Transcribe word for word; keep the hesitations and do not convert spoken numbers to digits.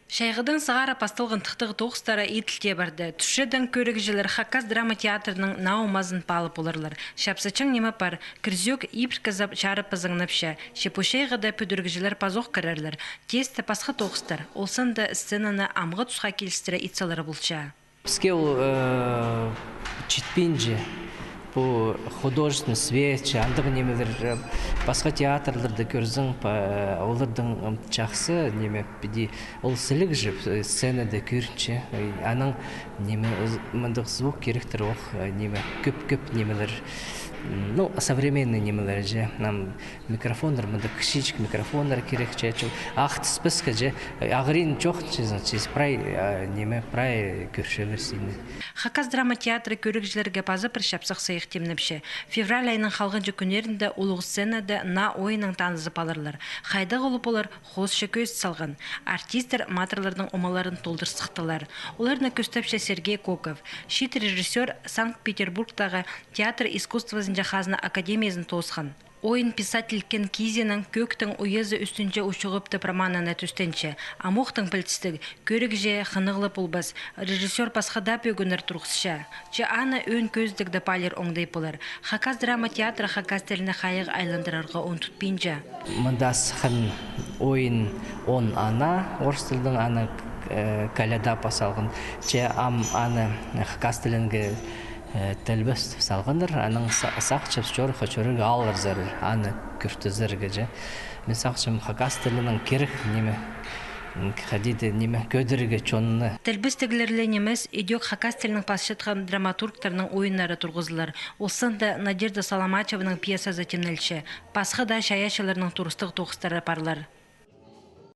Чайғыдаң сығара пасталған тыхтағ тоғыстары иділче парды. Тӱсчедең кӧрігҷілер Хакас драма театрының наа омазын паалап поларлар. Чапсыҷаң ниме пар, кірзӧк ибіркі чарып пазаңнапча. Че пу чайғыда пӱдірігҷілер пазох кірерлер. Теесте пасха тоғыстар, ол санда сценаны амғы тусха килістіре ит салар полча. Піске ол, э, читпинче. Пу художественный свет, че андағ нимелер, э, пасха театрларда кӧрзең, па, оларның, м, чахсы, ниме, піди, ол сіліг же, э, сценада кӧрінче. Э, анаң, ниме, з-, мындағ звук киректер ох, э, ниме, кӧп-кӧп нимелер. М, ну, современный нимелер же. Нам микрофоннар, мында кічіҷек микрофоннар кирек, че, че, ах тіспеске же, ағырин чох, че, значит, прай, а, ниме, прай кӧрчелер сині. Хакас драма театры кӧрігҷілерге паза пір чапсых сыйых тимнепче. Февраль айның халғанҷы кӱннерінде улуғ сценада наа ойыннаң танызып аларлар. Хайдағ ол полар, хоосчы кӧзіт салған. Артисттер матырларның омаларын толдыр сыхтылар. Оларны кӧстепче Сергей Коков. Чиит режиссёр Санкт-Петербургтағы театр искусствозынҷа хазна академиязын тоосхан. Ойын писательдіккен кизінің «Кӧӧктің уязы ӱстӱнҷе учуғып» тіп романына тӱстенче. Амохтың пілдістіг, кӧрігҷі хынығлығ полбас, режиссёр пасха даа пӧгіннер турғысча. Че аны ӧӧн кӧзідігде паалир оңдай полар. Хакас драма театры хакас тіліне хайығ айландырарға ундутпинча. Мында сыххан ойын «Он ана», орыс тілнің аны, э, «Коляда» паза алған. Че ам аны хакас тілінге э, тілбестеп салғаннар, анаң са-, сағынчам, чорыхха чӧрерге алғырзар, аны кӧргізерге же. Мин сағынчам, хакас тілінің кирек ниме, м, хайди даа ниме, кӧдірерге чонны. Тілбестіглер ле нимес, идӧк хакас тілінең пасчатхан драматургтарның ойыннары турғызылар. Ол санда Надежда Соломачеваның пьесазы тимнелче. Пасха даа чайаачыларның турыстығ тоғыстары парлар.